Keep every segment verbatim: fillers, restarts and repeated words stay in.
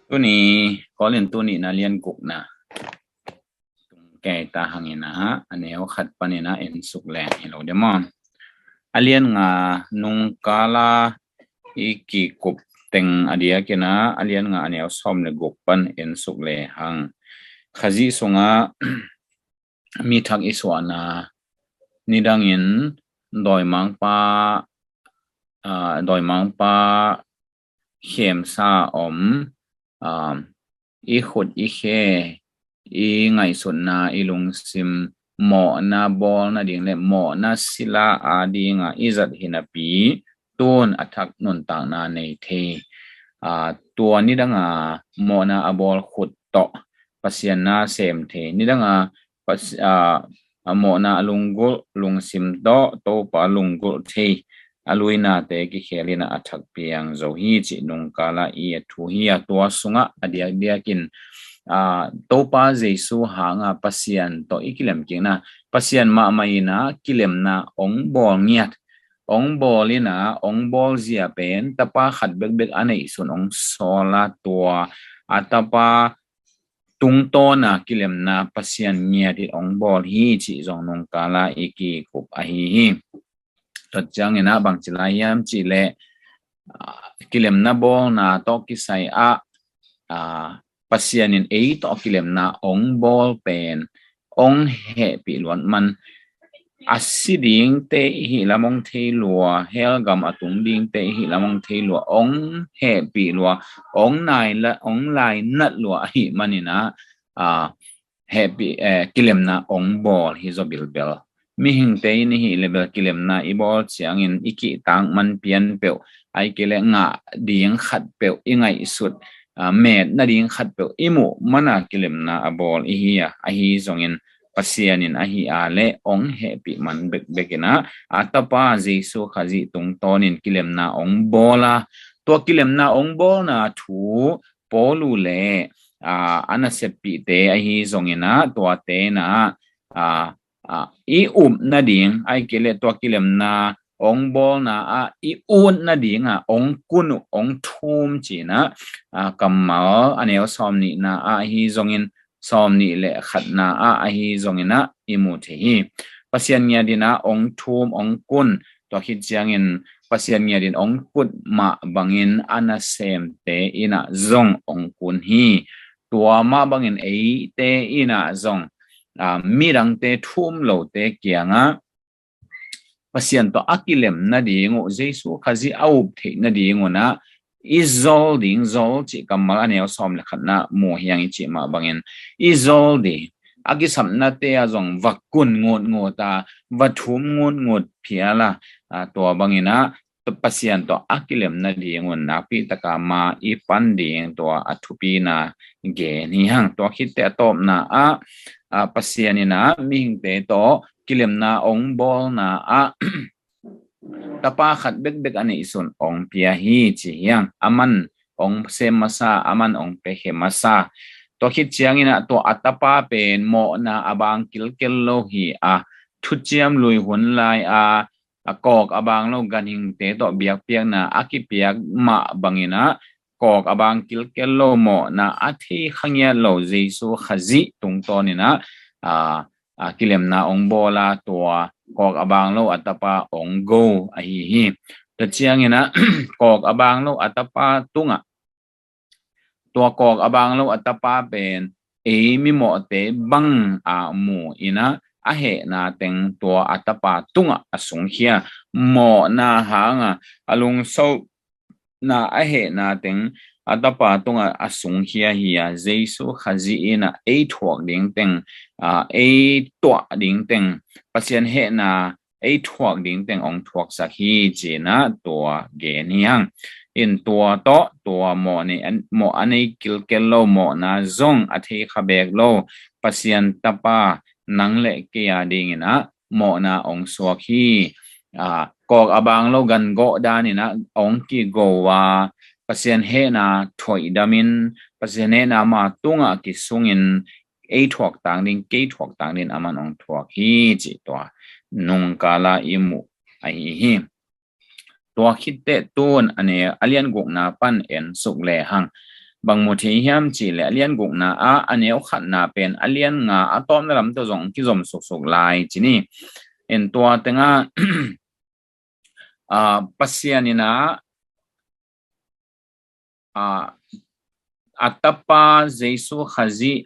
Tuni Korin tu nihna lian gukna tung kei ta hangin ah, a neu khat panin ah en suk leng hi lo ding maw. A lian nga nungkala i kikup teng a diakin ah, a lian nga a neu sawm le guk pan en suk le hang. Khazih sungah mi thak i suahna nidangin dawimangpa, ah, dawimangpa khemsa om, ah, i khut i khe, i ngaihsutna, i lungsim mawhna bawl nading le mawhna sila a dinga i zat hi napi tun a thak nuntakna nei thei. Ah, tua nidanga mawhna a bawl khut tawh Pasian na sem thei. Nidanga Pas-, ah, a mawhna a lunggulh lungsim tawh Topa lunggulh thei a luinate kikhelin a thak piang zo hi cih nungkala i a thu hi a, tua sungah a diakdiakin, ah, Topa Jesu hanga Pasian tawh i kilemkikna, Pasian mahmah ina kilemna ong bawl ngiat, ong bawl ina ong bawl zia pen tapa khat bekbek a neihsun ong sawla tua a tapa tungtawna kilemna Pasian ngiatin ong bawl hi cih zong nungkala i kikup ahi hi. Tua ciangin ah bangci lai hiam cih leh, ah, kilemna bawlna tawh kisai ah, ah, Pasian in ei tawh kilemna ong bawl pen ong hehpih luat man, a si dingte i hih lam ong thei lua, hell gam a tung dingte i hih lam ong thei lua, ong hehpih lua, ong nai la, ong lainat lua ahih manin ah, ah, hehpih, eh, kilemna ong bawl hi zaw bilbel. Mihingte in i hih leh bel kilemna i bawl ciangin i kihtak man pian peuh, ahih kei leh ngah ding khat peuh i ngaihsut, ah, met nading khat peuh i muh mana kilemna a bawl i hi a, ahi zongin Pasian in ahi a leh ong hehpih man bekbek ina a tapa Jesu Khazih tungtawnin kilemna ong bawl a, tua kilemna ong bawlna thu Paulu le, ah, a naseppihte ahi zongin ah tuate na, ah, ah, i up nading, ahih kei leh tua kilemna ong bawlna ah i ut nading ah ong kun uh, ong thum cih na, ah, kammal a neu sawm nihna ah ahi zongin, sawm nih le khatna ah ahi zongin ah i mu thei hi. Pasian ngiatin ah ong thum, ong kun, tua khit ciangin Pasian ngiatin ong kut mah bangin a nasemte in ah zong ong kun hi. Tua mah bangin eite in ah zong, ah, midangte thum lote kiangah Pasian tawh a kilem nading uh, Jesu Khazih a up theih nading un ah i zol ding, zol cih kammal a neu sawm le khatna mu hiang i cih mah bangin i zol ding, a kisapnate ah zong va kun ngutngut a, va thum ngutngut phial a, ah, tua bangin ah Pasian tawh a kilem nading un nakpi taka ma i pan ding tua a thupina gen hi hang. Tua khitteh a tawpna ah, ah, Pasian in ah mihingte tawh kilemna ong bawlna ah tapa khat bekbek a neihsun ong pia hi ci hiang. Aman ong sem masa, aman ong pekhe masa. Tua khit ciangin ah tua a tapa pen mawhna a bang kilkel lo hi a, thuciam lui hun lai a, a kawk a bang lo ganhingte tawh biakpiakna a kipiak mah bangin ah kawk a bang kilkel lo, mawhna a thei kha ngiat lo Jesu Khazih tungtawnin ah, a, a, kilemna ong bawl a, tua kawk a bang lo a tapa ong go ahi hi. Tua ciangin ah kawk a bang lo a tapa tungah, tua kawk a bang lo a tapa pen ei mimawhte bang a mu in ah a hehna teng tua a tapa tungah a sungkhia, mawhna hanga a lungso na a hehna teng a tapa tungah a sungkhia hi a, Jesu Khazih in ah ei thuak ding teng, a, ei tuah ding teng, Pasian hehna ei thuak ding teng ong thuaksak hi ci-in ah tua gen hi hang. In tua tawh tua mawh nei, mawh a nei kilkel lo, mawhna zong a thei kha beek lo Pasian tapa nang le kei a dingin ah mawhna ong suak hi. A, kawk a bang lo gan gawh danin ah ong kigo a, Pasian hehna thoihdamin, Pasian hehna ma tungah kisungin ei thuak tang ding, kei thuak tang ding aman ong thuak hi cih tua nungkala i muh ahi hi. Tua khitteh tun a ne, a lian gukna pan en suk le hang. bang mu thei hiam cih leh a lian gukna ah a neu khatna pen a lian nga a tawpna lam tawh zong kizom suksuk lai ci ni. En tua tengah ah, Pasian in ah, ah, a tapa Jesu Khazih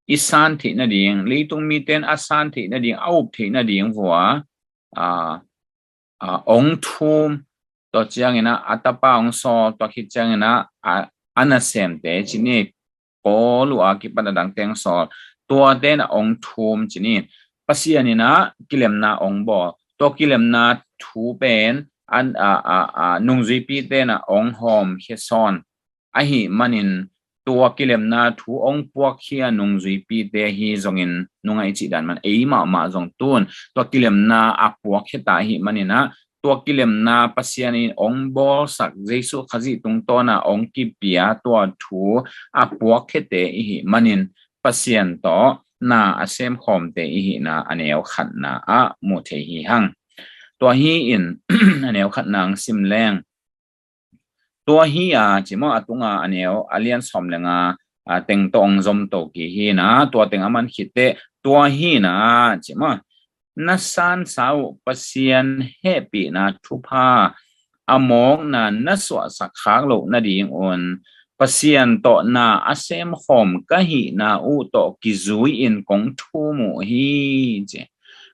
i san theih nading, leitung mite in a san theih nading, a up theih nading vua, ah, ah, ong thum, tua ciangin ah a tapa ong sawl, tua khit ciangin ah a, a nasemte ci ni, Paul uh a kipan a dangte ong sawl, tuate in ah ong thum ci ni. Pasian in ah kilemna ong bawl, tua kilemna thu pen an, a, a, a, nungzuipite in ah ong hawmkhia sawn ahih manin tua kilemna thu ong puakkhia nungzuipite hi zongin nungah i cih dan man ei mahmah zong tun tua kilemna a puakkhia ta ahih manin ah tua kilemna Pasian in ong bawlsak Jesu Khazih tungtawn ah ong kipia tua thu a puakkhiate i hih manin Pasian tawh na a semkhawmte i hihna a neu khatna ah mu thei hi hang. Tua hi in a neu khatna ang sim leng. Tua hi a ci maw, a tunga a neu a lian sawm le nga, a, teng tawh ong zom to kik hi na, tua teng a man khit teh, tua hi na ci maw, na sansa uh Pasian hehpihna thupha a mawkna na suahsak khak loh nading un Pasian tawh na a semkhawm ka hihna uh tawh kizui in kong thum uh hi ci.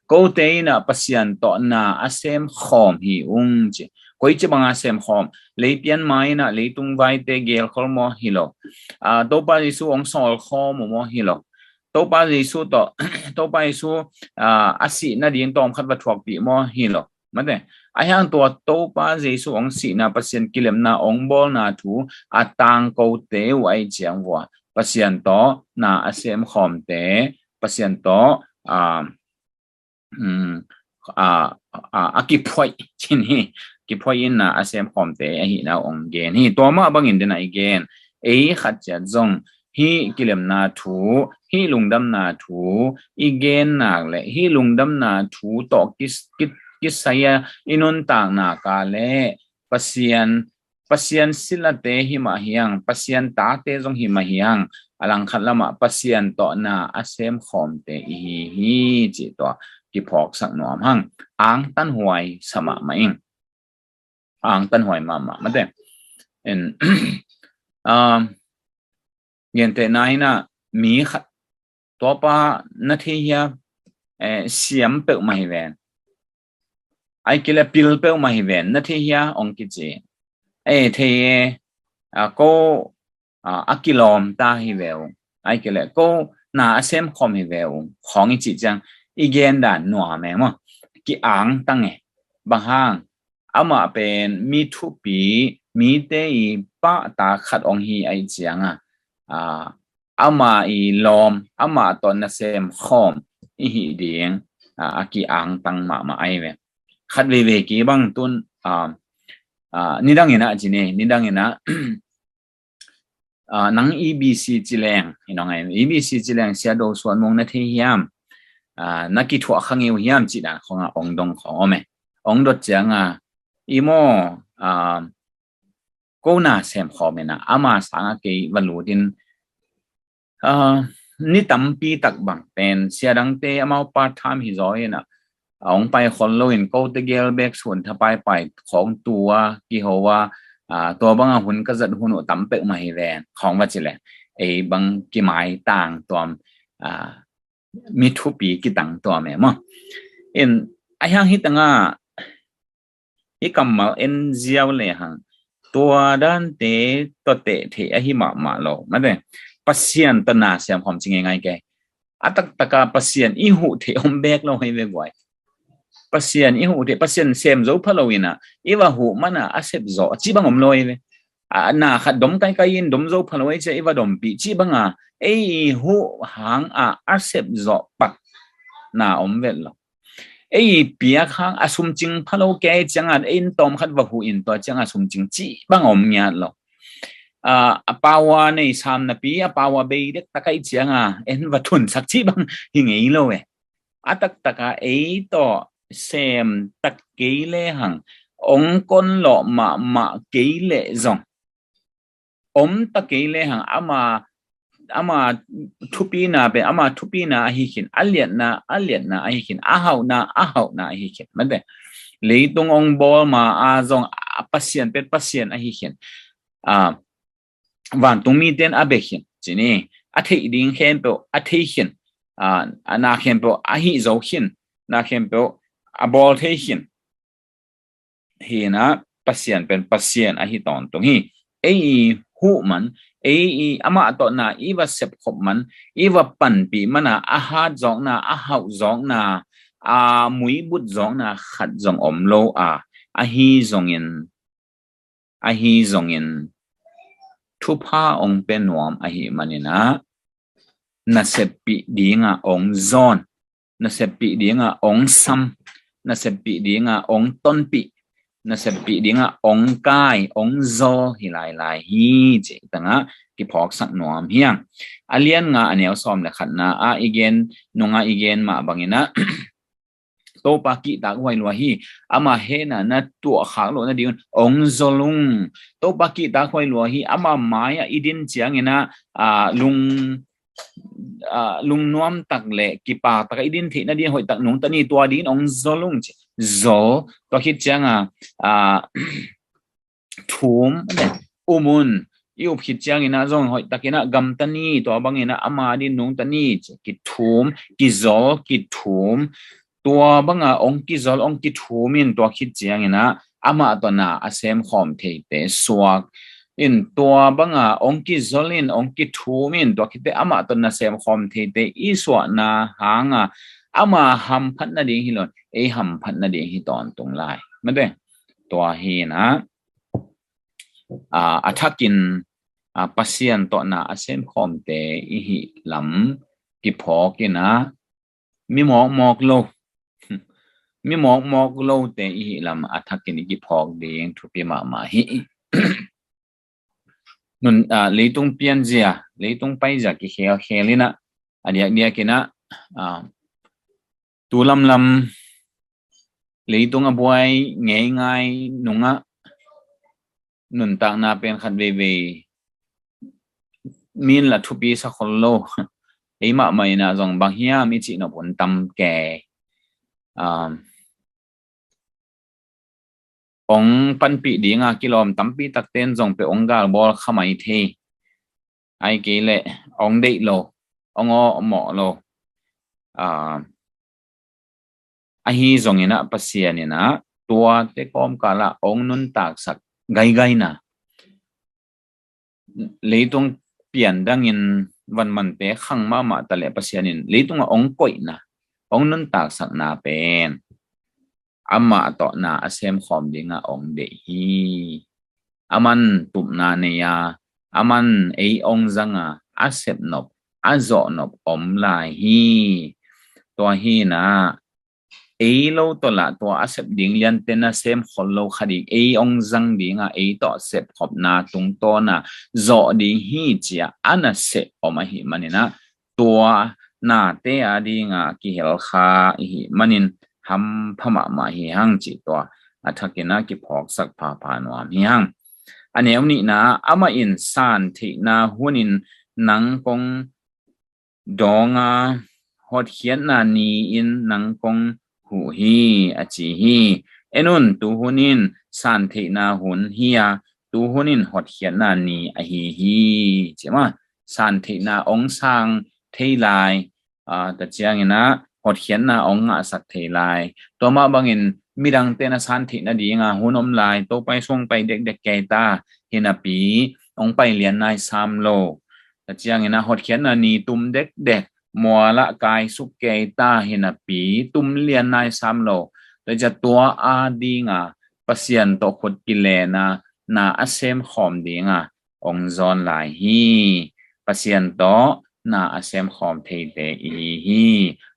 Kote in ah Pasian tawh na a semkhawm hi ung ci. Koici banga semkhawm? Leipian ma in ah leitung vaite gelkhol maw? Hi lo. Ah, Topa Jesu ong sawlkhawm uh maw? Hi lo. Topa Jesu tawh, Topa Jesu, ah, a sih nading tawm khat va thuakpih maw? Hi lo. Mate, a hiang tua Topa Jesu ong sihna, Pasian kilemna ong bawlna thu a tangkote uh ai ciang vua Pasian tawh na a semkhawmte, Pasian tawh, ah, um, a, a, a kiphuaih cin hi, kiphuaih in na a semkhawmte ahihna ong gen hi. Tua mah bangin den a i gen, ei khat ciat zong hih kilemna thu, hih lungdamna thu i gen nak le hih lungdamna thu tawh kis, kis, kisai a i nuntak nak a le Pasian Pasian silate hi mah hiang, Pasian tate zong hi mah hiang, a langkhat lamah Pasian tawh na a semkhawmte i hi hi cih tua kiphawksak nuam hang. Angtanhuai sa mahmah ing. Angtanhuai mahmah mate. En, um, gentehna in ah mi khat, Topa na thei hia, eh, siam peuhmah hi ven. Ai kile pil peuhmah hi ven, na thei hia ong kici. Eh, thei e, a, ko, a, a kilawm ta hi ve ung. Ai kile ko na a semkhawm hi ve ung. Khawng i cih ciang i gen dan nuam e maw. Ki angtang e. Bang hang, amah pen mi thupi, mite i pahtak khat ong hi ai ciang a, a, amah i lawm, amah tawh na semkhawm i hih ding, a, a ki angtang mahmah ai ve. Khat veivei ki bang tun, a, a, nidang in ah ci ni, nidang in ah, a, nang E B C ci leng, i nong ai, E B C ci leng Sia Do Suan Mung na thei hiam, a, na kithuah kha ngei uh hiam cih dan khawng a ong dong khawng om e. Ong dot ciang a, i maw, a, ko na semkhawm in ah, ama sang a kei va lut in, a, ni tampi tak bang pen, sia dangte amau part time hi zaw in ah, a ong pai khol lo in kote gel bek sun tha paipai khawng tu a, kiho a, a, tua bang a hun ka zat hun uh tam peuhmah hi ven, khawng va ci le, ei bang kimaitang tuam, a, mi thupi kitang tuam e maw. In, a hiang hi tang a, i kammal en ziau le hang, tua dante tawh teh theih ahi mahmah lo. Mate, Pasian tawh na semkhawm ci ngeingai kei. A taktak a Pasian i huh theih om bek lo hi ve guai. Pasian i huh theih, Pasian sem zo pha lo in ah, i va huh man a a sep zawh cih bang om lo hi ve. A, na khat dom kaikai in dom zo pha lo hi ciah i va dompih cih bang a, ei i huh hang a a sep zawh pak na om vet lo. Ei i piak hang a sumcing pha lo kei ciang a, ei in tawm khat va huh in tua ciang a sumcing cih bang om ngiat lo. A, a power nei sam napi, a power bei dek tak ai ciang a, en va thunsak cih bang hi ngei lo e. A taktak a ei tawh sem tak kei le hang, ong kon lawh mahmah kei leh zong, om ta kei lehang ama, ama thupina pen ama thupina ahi khin, a liatna a liatna ahi khin, a hauhna a hauhna ahi khin. Mate, leitung ong bawl ma a zong a Pasian pen Pasian ahi khin. A, vantung mite in a bia khin, ci ni, a theih ding khempeuh a thei khin, a, a na khempeuh a hih zo khin, na khempeuh a bawl thei khin. Hi na, Pasian pen Pasian ahi tawntung hi. Ei i huh man, ei i amah tawh na i va sepkhop man, i va panpih man a, a hat zawkna, a hauh zawkna, a muibut zawkna khat zong om lo a, ahi zongin, ahi zongin thupha ong pia nuam ahi manin ah, na seppih ding a ong zawn, na seppih ding a ong sam, na seppih ding a ong tonpih, na seppih ding a ong kai, ong zawl hi lailai hi, cih tangah kiphawksak nuam hi hang. A lian nga a neu sawm le khatna ah i gen, nung ah i gen mah bangin ah, Topa kihtak huai lua hi, ama hehna na tuahkhak loh nadingun ong zawl ung. Topa kihtak huai lua hi, ama mai-ah i din ciangin ah, a, lung, a, lungnuam tak le kipak tak a i din theih nading hoih tak nungta ni, tua dingin ong zawl ung, ci. Zawl, tua khit ciang a, a, thum, um un, i up khit ciangin ah zong hoih takin ah gamta ni, tua bangin ah ama din nungta ni, ci. Kithum, kizawl, kithum. Tua banga ong kizawl, ong kithum in, tua khit ciangin ah amah tawh na a semkhawm theite suak in, tua banga ong kizawl in, ong kithum in, tua khit teh amah tawh na semkhawm theite i suahna hang a, ama hamphat nading hi lo in, ei hamphat nading hi tawntung lai. Mate, tua hi na, a, a thakin, a, Pasian tawh na a semkhawmte i hih lam kiphawk in ah, mi mawkmawk lo, mi mawkmawk lote i hih lam a thakin i kiphawk ding thupi mahmah hi. Nun, a, leitung pianzia, leitung paizia kikhelkhel in ah, a diakdiak in ah, a, tu lamlam leitung a buai ngeingai nungah nuntakna pen khat veivei min la thupi sa khol lo. Ei mahmah in ah zong bang hiam i cih nop hun tam kei. Um, ong panpih ding a kilawm tampi takte in zong peuh ong galbawl kha mai thei. Ai kei leh ong deih lo, ong awmawh lo. A, ahi zongin ah Pasian in ah tuate kawmkal ah ong nuntaksak gaigaina, leitung pian dangin vanmante khang mahmah ta leh Pasian in leitung ah ong koihna, ong nuntaksakna pen amah tawh na a semkhawm ding a ong deih hi. Aman tupna nei a, aman ei ong zang a, a sep nop, a zawh nop om lai hi. Tua hi na, ei lo tawh lah tua a sep ding liante na sem khol lo kha ding, ei ong zang ding a, ei tawh sepkhopna tungtawn a zawh ding hi ci a a nasep om ahi manin ah, tua nate a ding a kihel kha i hih manin hampha mahmah hi hang, cih tua a thakin ah kiphawksak phapha nuam hi hang. A neu nihna, amah in san theihna hunin nang kong dawng a, hotkhiatna ni-in nang kong huh hi, a ci hi. En un, tu hun in san theihna hun hi a, tu hun in hotkhiatna ni ahi hi, ci mah. San theihna ong sang thei lai, a, tua ciangin ah hotkhiatna ong ngahsak thei lai. Tua mah bangin midangte na san theih nading a hun om lai, Topa i sung pai dekdek kei ta, hi napi ong pai lian nai sam lo. Tua ciangin ah hotkhiatna ni tum dekdek, mual ah kai suk kei ta, hi napi tum lian nai sam lo. Tua ciang tua a ding a Pasian tawh khut kilen a na a semkhawm ding a ong zawn lai hi. Pasian tawh na a semkhawm theite i hi hi.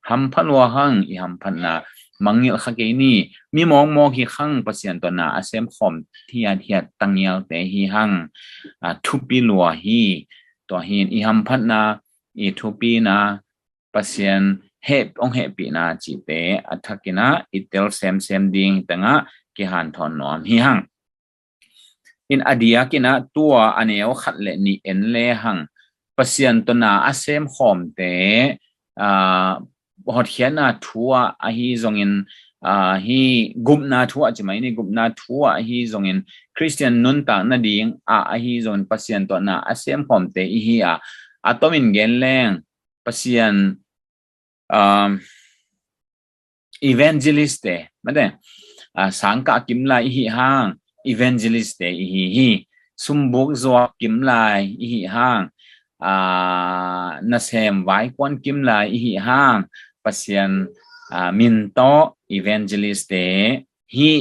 Hampha lua hang, i hamphatna mangngilh kha kei ni. Mi mawkmawk hi hang, Pasian tawh na a semkhawm hiathiat tangialte hi hang. A, thupi lua hi. Tua hi in i hamphatna, i thupina, Pasian heh, ong hehpihna cihte a thakin ah i tel semsem ding hi tangah kihanthawn nuam hi hang. In a diakin ah tua a neu khat le nih en lehang Pasian tawh na a semkhawmte, aa, hotkhiatna thu ah ahi zongin, aa, hi gupna thu ah ci mai ni, gupna thu ah ahi zongin, Khristian nuntak nading ah ahi zongin Pasian tawh na a semkhawmte i hi a, a tomin gen leng Pasian, um, evangelist te, mate, ah, sangkah kim lai i hi hang, evangelist te i hi hi. Sumbuk zuak kim lai i hi hang, ah, nasem vaikuan kim lai i hi hang, Pasian, ah, min tawh evangelist te hi,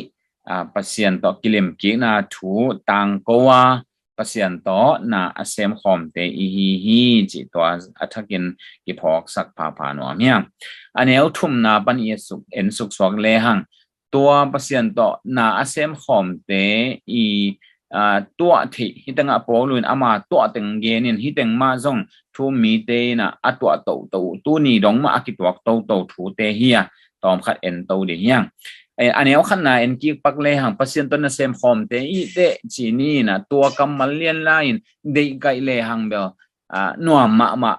ah, Pasian tawh kilemkikna thu tangko a, Pasian tawh na a semkhawmte i hi hi, cih tua a thakin kiphawksak phapha nuam hiam. A neu thumna pan i en suk, en suksuak lehang, tua Pasian tawh na a semkhawmte i, aa, tuah theih, hih tengah Paul in ama tuah teng genin, hih teng mah zong thu-um mite in ah a tuah toto, tuni dong mah a kituak toto thute hi a, tawm khat en to ding hiang. Eh, a neu khatna en kik pak lehang, Pasian tawh na semkhawmte i teh ci ni in ah, tua kammal lian lai-in deihkaih lehang bel, ah, nuam mahmah,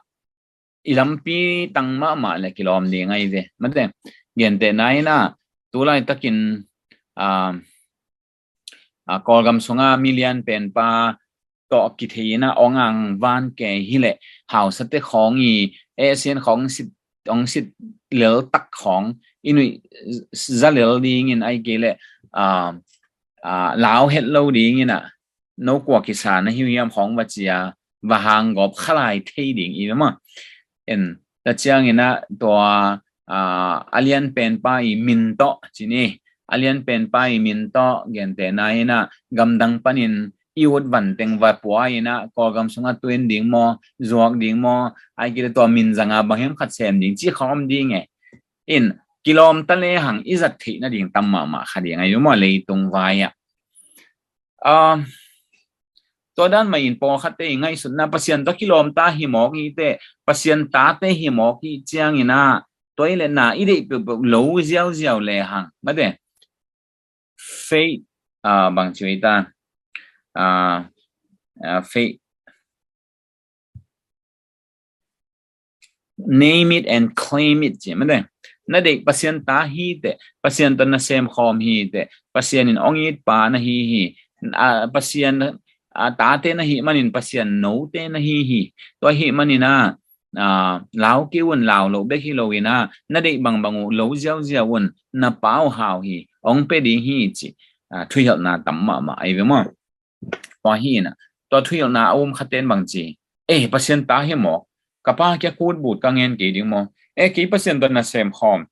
i lampi tang mahmah le kilawm ding ahi ve. Mate, gentehna in ah, tu laitakin, ah, ah, Kawlgam sunga milian penpa tawh kithei in ah, ong ang van kei hileh, hausate khawng i, eh, sian khawng sit, ong sit lel tak khawng i nuih za lel dingin, ai kei leh, ah, ah, lau het lo dingin ah, no kua kisa na hi uh hiam khawng va ci a, va hang gawp kha lai thei ding i ve maw. En, tua ciangin ah tua, ah, a lian penpa i min tawh ci ni. A lian penpa i min tawh, gentehna in ah gamdang panin i ut van teng va pua in ah, Kawlgam sungah tu-in ding maw, zuak ding maw, ai kei leh tua min zanga bang hiam khat sem ding ci kha om ding e. In, kilawm ta lehang i zat theih nading tam mahmah kha ding ahi ve maw, leitung vai ah. Ah, tua dan mah in pawlkhatte i ngaihsutna, Pasian tawh kilawm ta hi mawk i teh, Pasian tate hi mawk i ciangin ah, tua i leh na i deih peuhpeuh lo ziauziau lehang, mate, faith, ah, bang ci uh hi ta, ah, ah, faith, name it and claim it ci, mate. Na deih Pasian ta hi teh, Pasian tawh na semkhawm hi teh, Pasian in ong it pa na hi hi, ah, Pasian, ah, tate na hih manin Pasian note na hi hi. Tua hih manin ah, ah, lau kei un, lau lo bek hi lo in ah, na deih bangbang uh lo ziauziau un, na Pa uh hau hi, ong pia ding hi ci, ah, thuhilhna tam mahmah ahi ve maw. Tua hi in ah, tua thuhilhna a um khaten bang ci, eh, Pasian ta hi mawk, ka pa kia ka ut but ka ngen kei ding maw? Eh, kei Pasian tawh na semkhawm,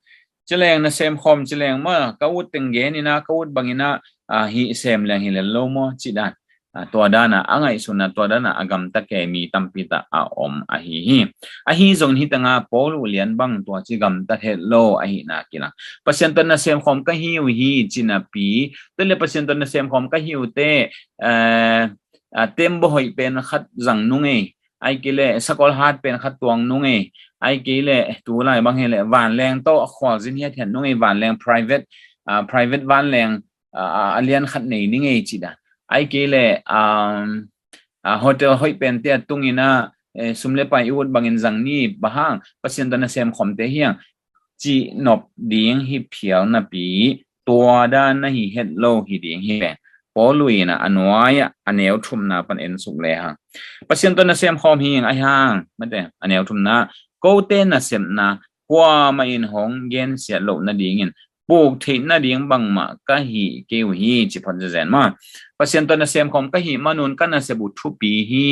ci leng na semkhawm, ci leng maw, ka ut teng gen in ah, ka ut bangin ah, ah, hih sem leng hi lel lo maw, cih dan. Ah, tua dan ah a ngaihsun ah, tua dan ah a gamta kei mi tampi tak a om ahi hi. Ahi zongin hih tengah Paul uh lian bang tua ci gamtat het lo ahihna kilang. Pasian tawh na semkhawm ka hi uh hi ci napi, tua leh Pasian tawh na semkhawm ka hi uh teh, eh, ah, tembaw hoih pen khat zang nung ei, ai kei leh sakol hat pen khat tuang nung ei, ai kei leh tu lai bang hi leh vanleng tawh khualzin hiathiat nung ei, vanleng private, ah, private vanleng, ah, ah, a lian khat nei ning ei ci dan. Ai kei leh, um, ah, hotel hoih pente a tung in ah, eh, sum le pai i ut bangin zang ni, bang hang, Pasian tawh na semkhawmte hiang, cih nop ding hi phial napi, tua dan na hi het lo hi ding hi ve. Paul uh in ah a nuai ah a neu thumna pan en suk lehang, Pasian tawh na semkhawm hi ing ahi hang, mate, a neu thumna, kote nasepna kuamah in hong gensiat loh nadingin puk theih nading bangmah ka hih kei uh hi, ci phot zenzen maw. Pasian tawh na semkhawm ka hih man un ka nasep uh thupi hi,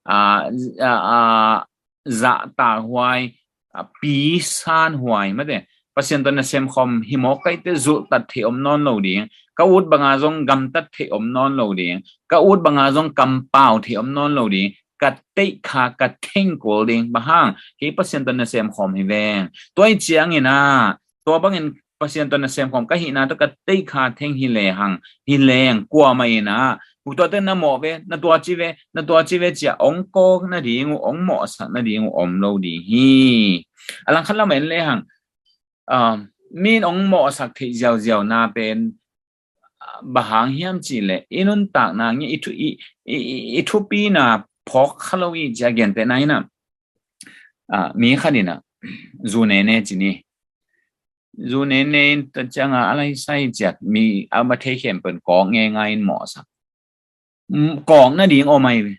ah, ah, ah, zahtakhuai, ah, pisanhuai, mate. Pasian tawh na semkhawm hi mawk ka hih teh zulhtat theih om nawn lo ding, ka ut banga zong gamtat theih om nawn lo ding, ka ut banga zong kampau theih om nawn lo ding, ka teihkha ka thengkul ding, bang hang, kei Pasian tawh na semkhawm hi veng. Tua hi ciangin ah, tua bangin Pasian tawh na semkhawm ka hihna tawh ka teihkha theng hi lehang, hi leng kuamah in ah, pu tuate na mawh ve, na tua ci ve, na tua ci ve ci a ong kawk nading uh, ong mawhsak nading uh om lo ding hi. A langkhat lam en lehang, ah, mi in ong mawhsak theih ziauziauna pen, bang hang hiam cih leh i nuntakna nge i thu, i, i, i, i thupina phawk kha lo i ci a gentehna in ah, ah, mi khat in ah zu ne ne ci ni. Zu ne ne in tua ciang a, a lai sai ciat mi a ma thei khempeuh in kawk ngeingai in mawhsak. Mm, kawk nading om ai ve.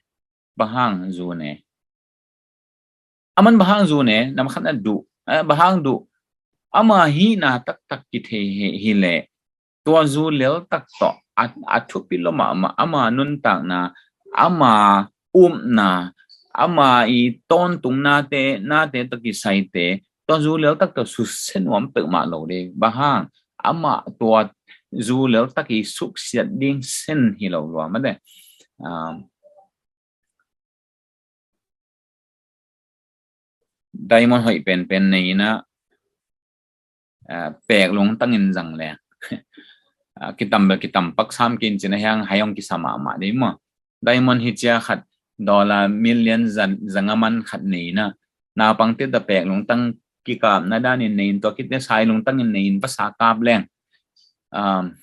Bang hang zu ne? Aman bang hang zu ne, nam khat na duh, eh, bang hang duh? Ama hihna taktak kithei hi, hi leh, tua zu lel tak tawh a, a thupi lo mahmah, ama nuntakna, ama upna, ama i tawntung nate, nate tawh kisaite, tua zu lel tak tawh susia nuam peuhmah lo de. Bang hang? Ama tua zu lel tak i suksiat ding sen hi lo lua mate. Ah, diamond hoih penpen nei in ah, ah, pek lungtang in zang le, ah, kitam bel kitam pak sam kin cin a hiang hai hong kisa mahmah ding maw. Diamond hi cia khat dollar million za, za nga man khat nei in ah, naupangte tawh pek lungtang kikapna dan in nei in, tua khit teh sai lungtang in nei in, va sa kap leng, um,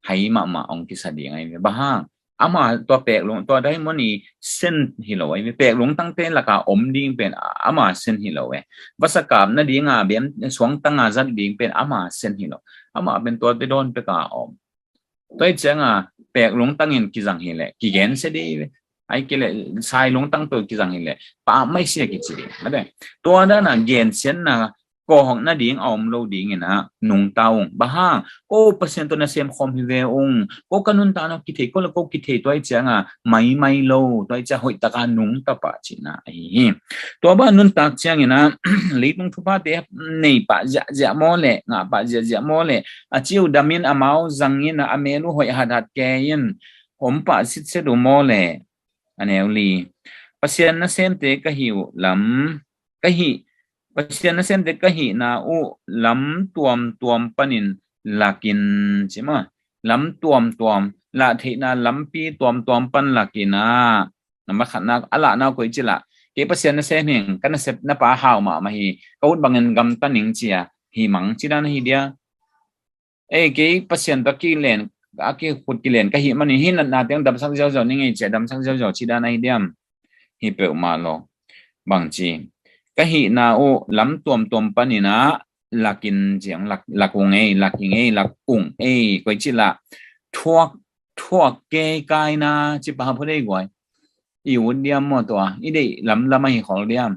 hai mahmah hong kisa ding ai ve. Bang hang? Ama tua pek lung, tua diamond i sen hi lo ai ve. Pek lungtangte lak a om ding pen ama sen hi lo e. Va sa kap nading a bem suangtang a zat ding pen ama sen hi lo. Ama pen tuate dawn pek a om. Tua i ciang a pek lungtang in kizang hi leh kigen se ding ai ve. Ai kei leh sai lungtang tawh kizang hi leh pa mai sia kici ding. Mate. Tua dan a gensiatna kawk nading a om lo ding in ah nungta ung. Bang hang? Ko Pasian tawh nasem khawm hi ve ung. Ko ka nuntakna kithei, ko le ko kithei, tua i ciang a maimai lo, tua i ciang hoih tak a nungta pah cihna ahi hi. Tua bang nuntak ciang in ah leitung thuphate nei pah ziahziah maw le, ngah pah ziahziah maw le, a ci uh dam in amau zang in ah a mel uh hoih hathat kei in om pah sitset uh maw le. A neu li. Pasian nasemte ka hih uh lam, ka hih, Pasian nasemte ka hihna uh lam tuamtuam panin lak in, ci maw. Lam tuamtuam, lah theihna lampi tuamtuam pan lak in ah. Nambat khatna, a lahna uh koi ci lah. Kei Pasian nasem hing, ka nasepna pa hau mahmah hi, ka ut bangin gamta ning ci a hih mang ci dan ahi dia. Ei, kei Pasian tawh kilen, a kikhut kilen ka hih manin hih natna teng damsak ziauziau ning ei ci a damsak ziauziau ci dan ahi diam? Hi peuhmah lo. Bang ci? Ka hihna uh lam tuamtuam panin ah lak in ci ang, lak, lak ung ei, lak ing ei, lak ung ei, koi ci lah. Thuak, thuak kei kai na ci pa phot ei guai. I ut diam maw tua, i deih lamlam ahi khol diam?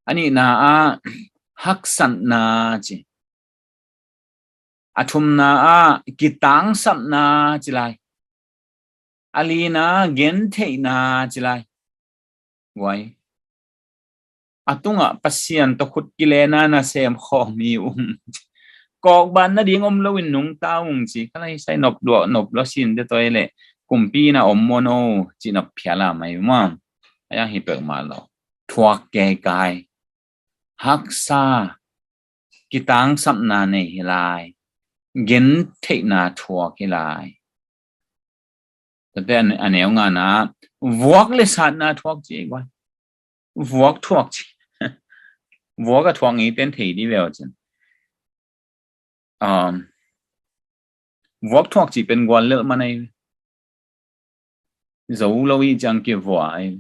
A nihna ah haksatna ci. A thumna ah kitangsapna ci lai. A lina gentheihna ci lai. Guai. A tungah Pasian tawh khut kilen a nasem khawm hi ung. Kawk ban nading om lo in nungta ung ci. Ka lai sai nop luah, nop luah sin te toi le. Kumpi na om maw no ci nop phial a mai maw. A yang hi peuhmah lo. Thuak kei kai. Haksa, kitangsapna nei hi lai. Gentheihna thuak hi lai. Tate a neu ngana, vuak le satna thuak ci ei guai. Vuak thuak ci. Vuak a thuak ngei ten thei di veu cin. Um, vuak thuak ci pen gual lelh man ei. Zo lo i ciang kivua ei.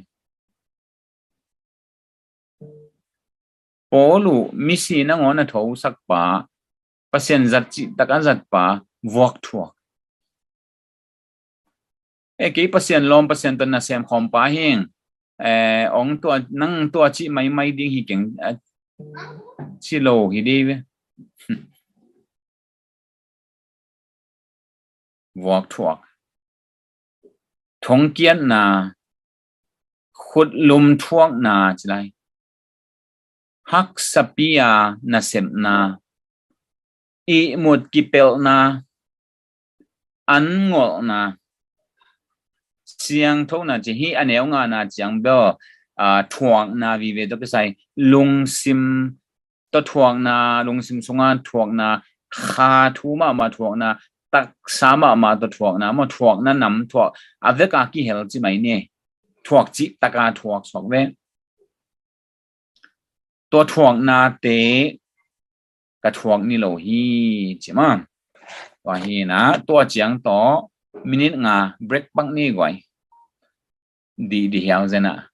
Paul uh misi nangawn a thosak pa, Pasian zat cihtak a zat pa, vuak thuak. E kei Pasian lawm, Pasian tawh nasem khawm pa hing. E, ong tua, nang tua cih maimai ding hi keng, a, ci lo hi di ve. Vuak thuak. Thongkiatna, khutlum thuakna ci lai. Haksapi a nasepna, ihmut kipelhna, an ngolhna, siangthona ci hi. A neu ngana ciang bel, a, thuakna vive tawh kisai, lungsim tawh thuakna, lungsim sunga thuakna, kha thu mahmah thuakna, taksa mahmah tawh thuakna, maw thuakna nam thuak, a veka kihel ci mai ni. Thuak cih taka thuak suak ve. Tua thuaknate ka thuak ni lo hi ci ma. Tua hi na, tua ciang tawh minit nga break pak ni guai. Di, di hiau zen ah.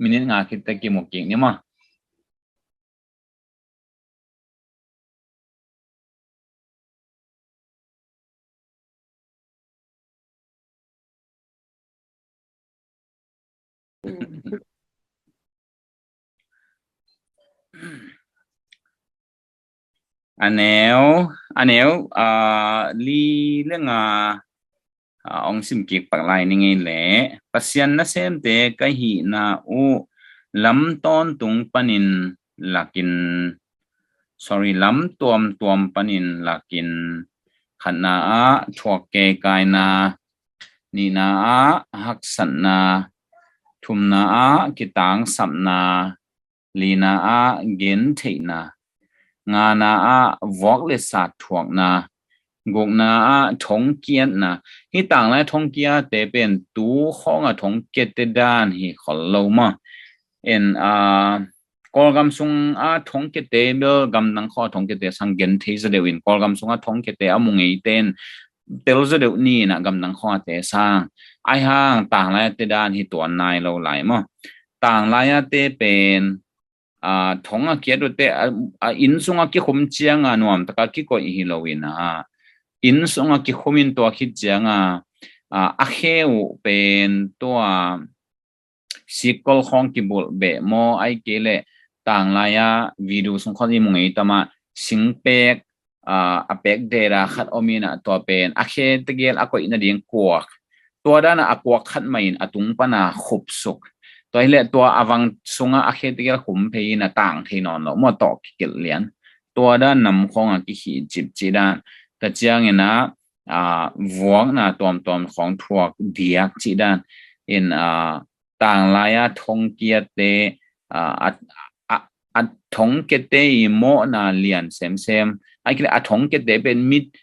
Minit nga khit teh kimu kik ni maw. A neu, a neu, ah, li le nga, ah, ong sim kik pak lai ni ngei leh, Pasian nasemte ka hihna uh lam tawntung panin lakin, sorry, lam tuamtuam panin lakin, khatna ah thuak keikaina, nihna ah haksatna, thumna ah kitangsapna, lina ah gentheihna, ngana ah vuak le sat thuakna, gukna ah thongkiatna. Hih tanglai thongkiate pen tu khawng a thongkiate dan hi khol lo maw. En, ah, Kawlgam sung a thongkiate bel gamdang khawng a thongkiate sang genthei zaw deuh in, Kawlgam sung a thongkiate a mu ngeite in tel zaw deuh ni in a gamdang khawng a te sang. Ahi hang tanglai a te dan hi tuan nai lo lai maw. Tanglai a te pen, ah, thong a kiat uh teh, ah, ah, inn sung a kikhum ciang a nuam tak a kikoih hi lo in a, inn sung a kikhum in tua khit ciang a, ah, a khe uh pen tua sikkol khawng kibulh beh maw, ahih kei leh tanglai a video sung khawng i mu ngei tam a, singpek, ah, a pek deda khat om in a, tua pen a khe tegel a koih nading kuak. Tua dan a a kuak khat mah in a tung pan a khup suk. Tua hi leh tua a vang sung a a khe tegel khum phei in a tang thei nawn lo maw, tawh kikilh lian. Tua dan nam khawng a kikhih cip cih dan. Tua ciang in a, ah, vuakna tuamtuam khawng thuak diak cih dan in, ah, tanglai a thongkiate, ah, a, a, a thongkiate i mawhna lian semsem. Ahih kei leh a thongkiate pen mit,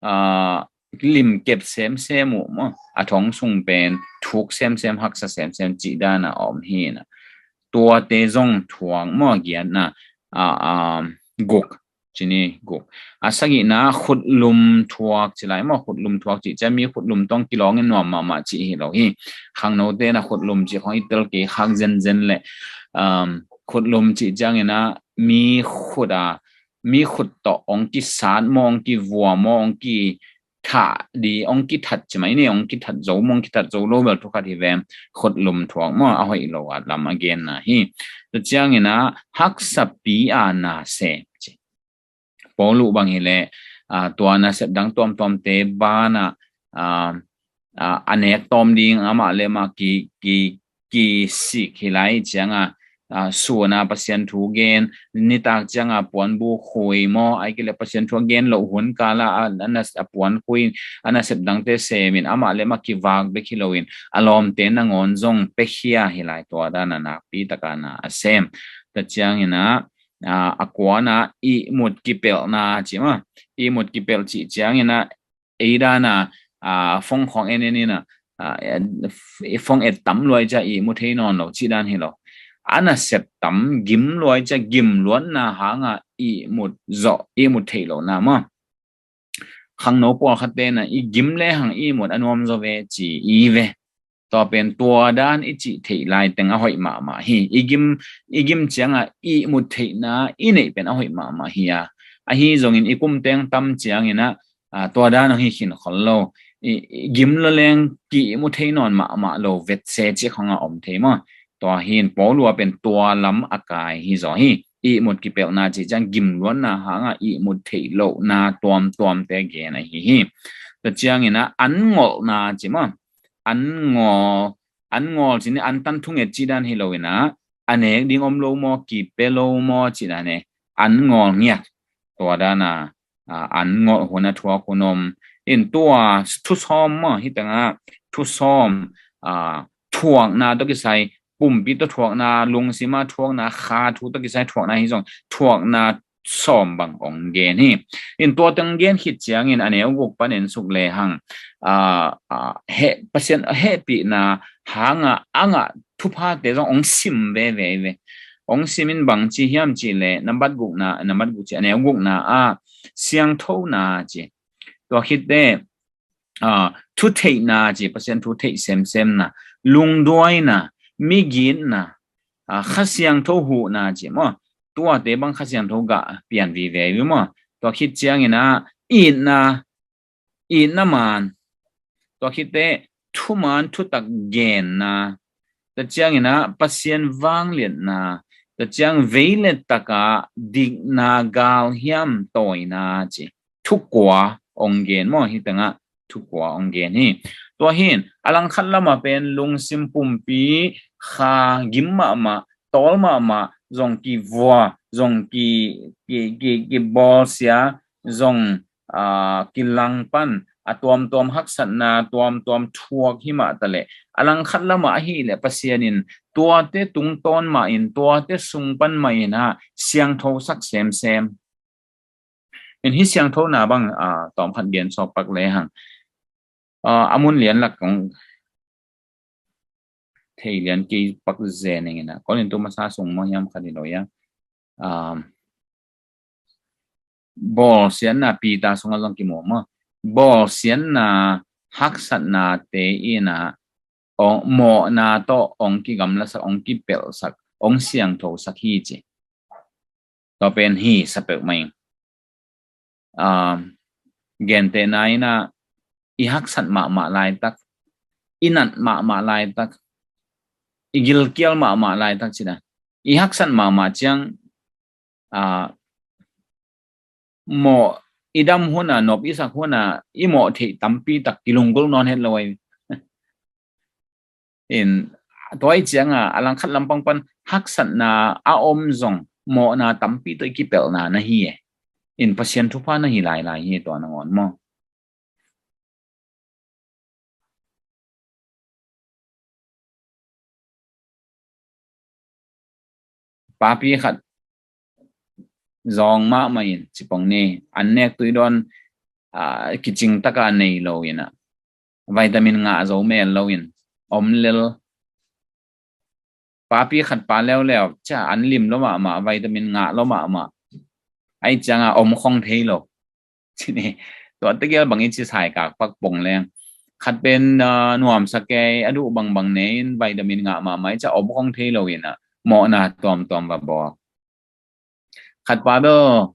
ah, limkep semsem uh maw. A thong sung pen thuk semsem, haksa semsem cih dan a om hi na. Tuate zong thuak maw, giatna, ah, ah, guk. Ci ni, guk. A sagihna khutlum thuak ci lai maw, khutlum thuak cih ciang mi khutlum tawh kilawng in nuam mahmah cih hi lo hi. Khangnote in a khutlum cih khawng i tel kei khak zenzen leh, um, khutlum cih ciang in a mi khut a, mi khut tawh ong kisat maw, ong kivua maw, ong ki thah di, ong kithat ci mai ni, ong kithat zo maw, ong kithat zo lo bel thu khat hi veng, khutlum thuak maw, a hoih lo a lam a genna hi. Tua ciang in a haksapi a na sem ci. Paulu bang hi leh, ah, tua nasep dang tuamtuamte ban a, ah, ah, a nek tawm ding amah le amah ki, ki, kisik hi lai ciang a, ah, sun a Pasian thu gen, nitak ciang a puanbu khui maw, ahih kei leh Pasian thu a gen loh hun kal a, a, a nas-, a puan khui, a nasep dangte sem in, amah le amah kivak bek hi lo in, a lawmte nangawn zong piakhia hi lai, tua dan a nakpi tak a na a sem. Tua ciang in a, ah, a kuana ihmut kipelhna ci maw, ihmut kipelh cih ciang in a, ei dan a, ah, phone khawng en en in a, ah, phone et tam luai ciang ihmu thei nawn lo cih dan hi lo. A nasep tam gim luai ciang gim luatna hang a ihmut zawh, ihmut theih lohna maw. Khangno pawlkhatte in a i gim le hang ihmut a nuam zaw ve ci i ve. Tua pen tua dan i cih theih lai teng a hoih mahmah hi. I gim, i gim ciang a ihmut theihna i neih pen a hoih mahmah hi a. Ahi zongin i kum teng tam ciang in a, ah, tua dan hong hi khin khol lo. I, i gim lo leng ki ihmu thei nawn mahmah lo vetse cih khawng a om thei maw. Tua hi in Paulu a pen tua lam a kai hi zaw hi. Ihmut kipelhna cih ciang gim luatna hang a ihmut theih lohna tuamtuamte gen ahi hi. Tua ciang in a an ngolhna ci maw. An ngawl, an ngawl ci ni an tan thunget cih dan hi lo in a, a nek ding om lo maw, kipia lo maw cih dan e, an ngawl ngiat. Tua dan a, ah, an ngolh hun a thuak hun om. In tua thusawm maw, hih teng a thusawm, ah, thuakna tawh kisai, pumpi tawh thuakna, lungsim a thuakna, kha thu tawh kisai thuakna hi zong, thuakna sawm bang ong gen hi. In tua teng gen khit ciang in a neu guk pan en suk le hang, ah, ah, heh, Pasian hehpihna hang a a ngah thuphate zong ong sim veve ve. Ong sim in bang ci hiam cih leh, nambat gukna, nambat guk ci, a neu gukna a siangthona ci. Tua khit teh, ah, thutheihna ci, Pasian thu theih semsemna, lungduaina, migitna, ah, Kha Siangtho huhna ci maw. Tuate bang Kha Siangtho gah pian vive uh maw. Tua khit ciangin ah itna, itna man. Tua khit teh thuman thutak genna. Tua ciangin ah Pasian vangliatna. Tua ciang veilet takah dikna galhiam tawina ci. Thukua ong gen maw, hi tengah thukua ong gen hi. Tua hin a langkhat lamah pen lungsim pumpi kha gim mahmah, tawl mahmah, zong kivua, zong ki, ki, ki, kibawlsia, zong, ah, kilang pan, a tuamtuam haksatna tuamtuam thuak hi mah taleh a langkhat lamah ahileh Pasian in tuate tungtawn mah in, tuate sung pan mah in ah siangthosak semsem. In hi siangthona bang, ah, tawmkhat gen sawk pak lehang, ah, a mun lian lak kong thei lian kei pak zen ing in ah, Korintu masa sung maw hiam khat hi lo ia. Ah, bawlsiatna Peter sungah zong kimu maw. Bawlsiatna haksatnate in ah, ong mawhna tawh ong kigamlasak, ong kipelhsak, ong siangthosak hi ci. Tua pen hi sa peuhmah ing. Ah, gentehna in ah i haksat mahmah laitak, i nat mahmah laitak, i gilkial mahmah laitak ci-in ah, i haksat mahmah ciang, ah, mawh i dam hun a, nop i sak hun a i mawh theih tampi tak kilunggulh nawn het lo ai. In tua i cianga a langkhat lampang pan haksatna a om zong mawhna tampi tawh i kipelhna na hi e. In Pasian thupha na hi lailai hi tua nangawn maw. Papi khat zawng mahmah in cipong ni, an nek tui dawn, ah, kicing taka nei lo in ah, vitamin ngah zo mel lo in om lel. Papi khat pa leuleu cia an lim lo mahmah, vitamin ngah lo mahmah, ai cianga om khong thei lo. Cini, tua tegel bang i ci sai kak pak pong leng. Khat pen, ah, nuamsa kei a duh bangbang nei in vitamin ngah mahmah i cia om khong thei lo in ah, mawhna tuamtuam va bawl. Khat pa bel,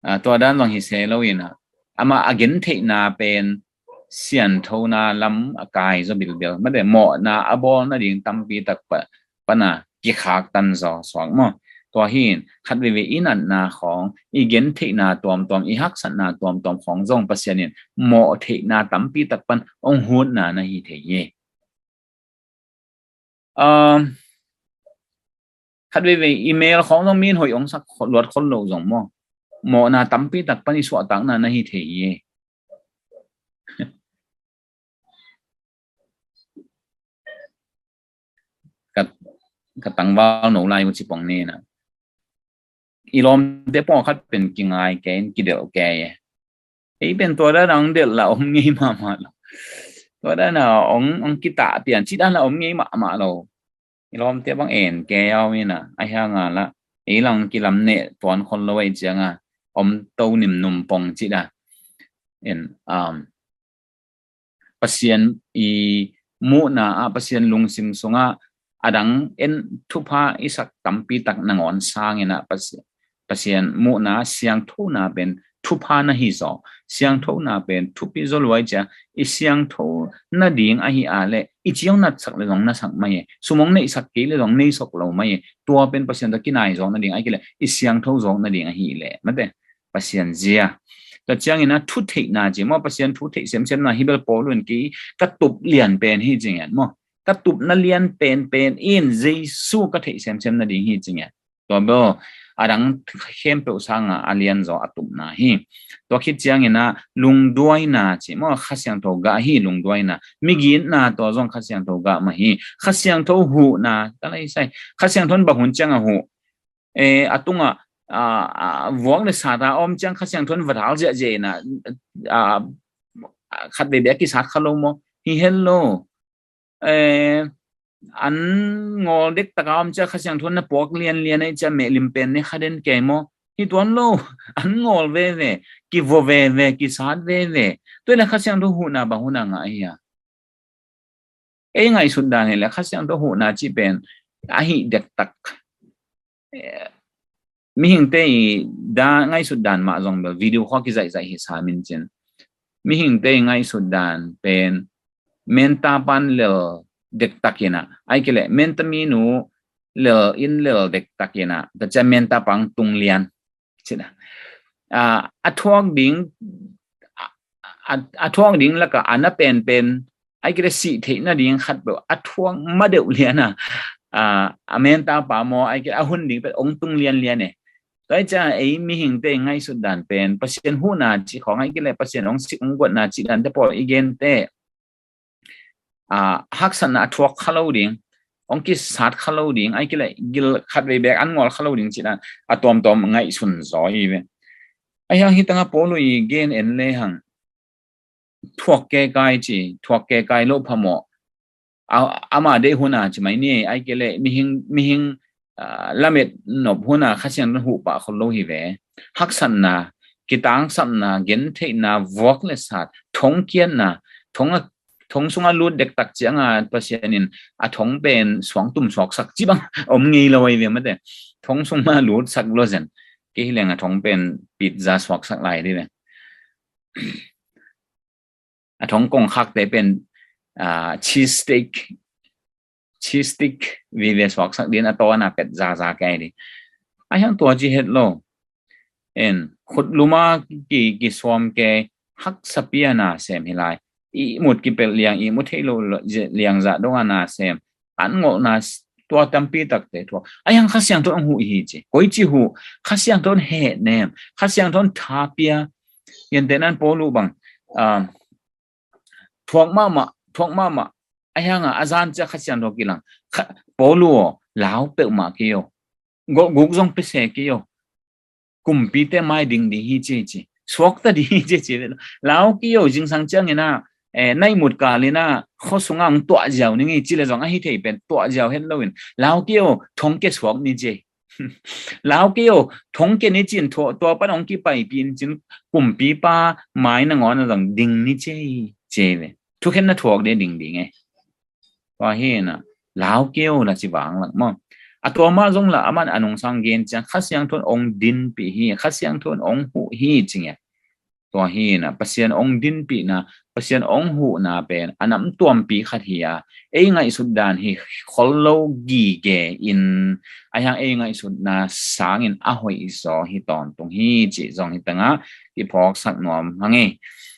ah, tua dan zong hi se lo in ah, amah a gentheihna pen sianthona lam a kai zaw bilbel. Mate mawhna a bawl nading tampi tak pa, pana kikhak tan zaw suak maw. Tua hin khat veivei i natna khawng, i gentheihna tuamtuam, i haksatna tuamtuam khawng zong Pasian in mawh theihna tampi tak pan ong hutna na hi thei hi. Um, khat veivei i mel khawng zong min hoih ong sak luat khol lo zong maw, mawhna tampi tak pan i suahtakna na hi thei hi. Ka, ka tangval no lai uh cipong ni na. I lawmte pawlkhat pen kingai kei in kidelh kei e. Ei pen tua dan a ong delh la om ngei mahmah lo. Tua dan a ong, ong kitah pian cih dan la om ngei mahmah lo. I lawmte bang en kei au in a, a hiang a la ei lang kilam neh tuan khol lo ei cianga om to nim num pong cih dan. En, um, Pasian i muhna ah, Pasian lungsim sungah adang en thupha i sak tampi tak nangawn sangin ah Pasian, Pasian muhna siangthona pen thupha na hi zaw. Siangthona pen thupi zaw luai cia, i siangtho nading ahi a leh i ciang natsak le zong nasak mai e. Sum ong neihsak kei le zong neihsak lo mai e. Tua pen Pasian tawh kinai zawk nading ahi kei leh i siangtho zawk nading ahi leh. Mate. Pasian zia. Tua ciangin a thutheihna ci maw, Pasian thu theih semsemna hi bel Paul un kei ka tup lian pen hi ci ngen maw. Ka tupna lian penpen in Jesu ka theih semsem nading hi ci ngen. Tua bel adang khempeuh sanga a lian zaw a tupna hi. Tua khit ciangin a lungduaina ci maw, Kha Siangtho gah hi lungduaina. Migitna tua zong Kha Siangtho gah mah hi. Kha Siangtho huhna, ka lai sai. Kha Siangtho in bang hun ciang a huh. Eh, a tungah, ah, ah, vuak le sat a om ciang Kha Siangtho in va dal ziahziah in a, ah, khat veivei a kisat kha lo maw? Hi het lo. Eh, an ngawl dek taka om ciang Kha Siangtho in na puak lianlian ei ciang mehlim pen ne kha den kei maw? Hi tuan lo, an ngawl veve, kivua veve, kisat veve. Tua hi leh Kha Siangtho huhna bang hun a ngah hi a? Ei ngaihsut dan hi leh Kha Siangtho huhna cih pen a hih dektak. Eh, mihingte i da ngaihsut dan mah zong bel video khua kizaihzaih hi sam in cin. Mihingte i ngaihsut dan pen menta pan lel dektak in a, ai kei leh menta minu lel in lel dektak in a, ta cia menta pang tung lian. Cina. Ah, a thuak ding, a, a, a thuak ding laka a na penpen, ai kei leh sih theih nading khat peuh a thuak ma deuh lian a, ah, a menta pa maw, ai kei leh a hun ding pen ong tung lianlian e. Tua hi cia ei mihingte i ngaihsut dan pen Pasian huhna cih khawng, ai kei leh Pasian ong sik ong guatna cih dante pawl i gente, ah, haksatna a thuak kha lo ding, ong kisat kha lo ding, ai kei leh gil khatvei beek an ngawl kha lo ding cih dan a tuamtuam ngaihsun zaw hi ve. Ahi hang hi tangah Paulu i gen en lehang thuak kekai ci, thuak kekai lo phamawh. A, ama deih hun a ci mai ni, ai kei leh mihing, mihing, ah, lamet nop hun a Kha Siangtho in huh pah khol lo hi ve. Haksatna, kitangsapna, gentheihna, vuak le sat, thongkiatna, thong a, thong sungah lut dektak ciangah Pasian in a thong pen suangtum suaksak ci bang om ngei lo ahi ve mate. Thong sungah lutsak lo zen. Kei hi leng a thong pen pizza suaksak lai dih ve. A thong kongkhakte pen, ah, cheese stick, cheese stick vive suaksak ding a tawn a pet zaza kei dih. Ahi hang tua ci het lo. En, khutluma ki, kisuam kei haksa pi a na sem hi lai. Ihmut kipelh liang, ihmu thei lo liang zah dong a na sem. An ngolhna tua tampi takte thuak. Ahi hang Kha Siangtho in ong huh hi ci. Koici huh, Kha Siangtho in hehnem, Kha Siangtho in thapia. Gentehna in Paulu bang, ah, thuak mahmah, thuak mahmah. Ahi hang a, a zan cia Kha Siangtho kilang. Kha, Paulu aw, lau peuhmah kei o. Guk zong pese kei o. Kumpite mai ding ding hi ci ci. Suakta ding hi ci ci. Lau kei o, zingsang ciangin a, eh, na ihmut kalin a, khua sungah ong tuah ziau ning hi ci le zong ahi thei pen tuah ziau het lo in. Lau kei o, thongkia suak ni ci. Lau kei o, thongkia ni cin tua pan ong kipaipih in cin kumpipa mai nangawn a zong ding ni ci ci ve. Thukhenna thuak ding ding ding e. Tua hi na, lau kei o la ci vang lak maw. A tua mah zong la aman a nungsang gen ciang Kha Siangtho in ong dinpih hi, Kha Siangtho in ong huh hi ci nge. Tua hi na, Pasian ong dinpihna, Pasian ong huhna pen a namtuampi khat hi a, ei ngaihsut dan hi khol lo gige in, ahi hang ei ngaihsutna sangin a hoih zaw hi tawntung hi cih zong hi tangah kiphawksak nuam hang e.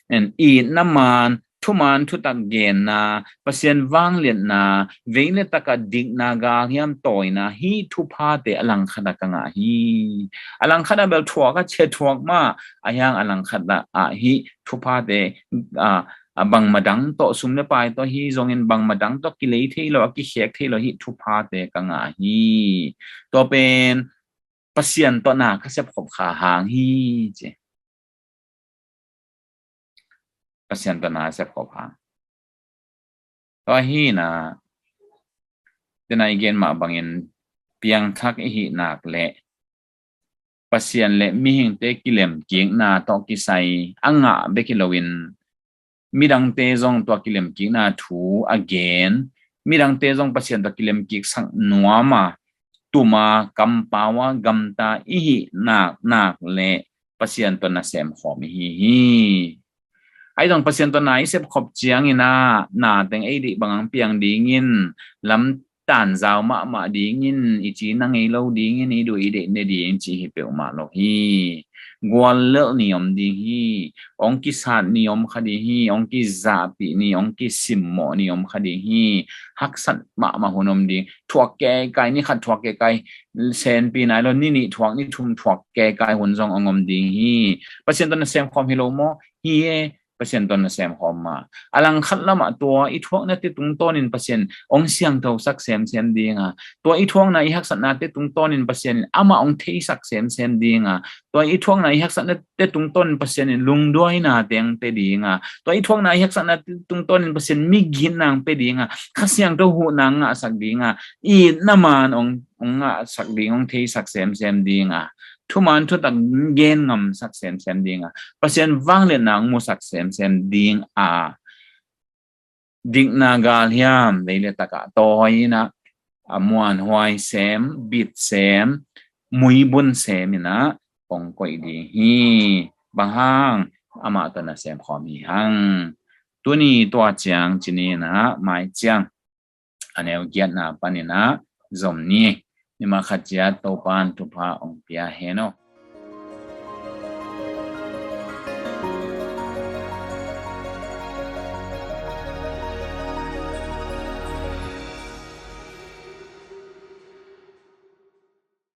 En, itna man, thuman thutak genna, Pasian vangliatna, vei le takah dikna, galhiam tawina, hih thuphate a langkhat ah ka ngah hi. A langkhat ah bel thuak a, cia thuak mah, ahi hang a langkhat ah hih thuphate, ah, a bangmah dang tawh, sum le pai tawh hi zongin bangmah dang tawh kilei thei lo, a kikhek thei lo, hih thuphate ka ngah hi. Tua pen Pasian tawh na ka sepkhop kha hang hi ci. Pasian tawh na sepkhop hang. Tua hi na, tena i gen mah bangin piangthak i hih nak leh Pasian le mihingte kilemkikna tawh kisai a ngah bek hi loin, midangte zong tua kilemkikna thu a gen, midangte zong Pasian tawh kilemkiksak nuam a, tuma, kampau a, gamta i hih nak nak le Pasian tawh na semkhawm i hi hi. Ahi zong Pasian tawh na i sepkhop ciangin a, na teng ei deih bang ang piang dingin, lam tanzau mahmah dingin, i ci na ngei lo dingin, i duh i deih ne ding ci hi peuhmah lo hi. Guallelh ni om ding hi. Ong kisat ni om kha ding hi. Ong kizahpih ni, ong kisimmawh ni om kha ding hi. Haksat mahmah hun om ding. Thuak kekai, ni khat thuak kekai senpi nai lo, ni nih thuak, ni thum thuak kekai hun zong ong om ding hi. Pasian tawh na semkhawm hi lo maw? Hi e. Pasian tawh na semkhawm ma. A langkhat lamah tua i thuaknate tungtawnin Pasian ong siangthosak semsem ding a, tua i thuakna i haksatnate tungtawnin Pasian in amah ong theisak semsem ding a, tua i thuakna i haksatnate tungtawnin Pasian in lungduaina teng pe ding a, tua i thuakna i haksatnate tungtawnin Pasian migitna ong pe ding a, Kha Siangtho huhna ngahsak ding a, itna man ong hong ngahsak ding, hong theisak semsem ding a, thuman thutak gen ngamsak semsem ding a, Pasian vangliatna hong musak semsem ding a, dikna galhiam vei le takah tawi inah a muanhuai sem, bit sem, muibun sem inah hong koih ding hi. Bang hang? Amah tawh nasem khawm hi hang. Tuni tua ciang cini inah mai ciang a neu giatna paninah zom ni. Nima khat ciat Topan thupha hong pia hen aw.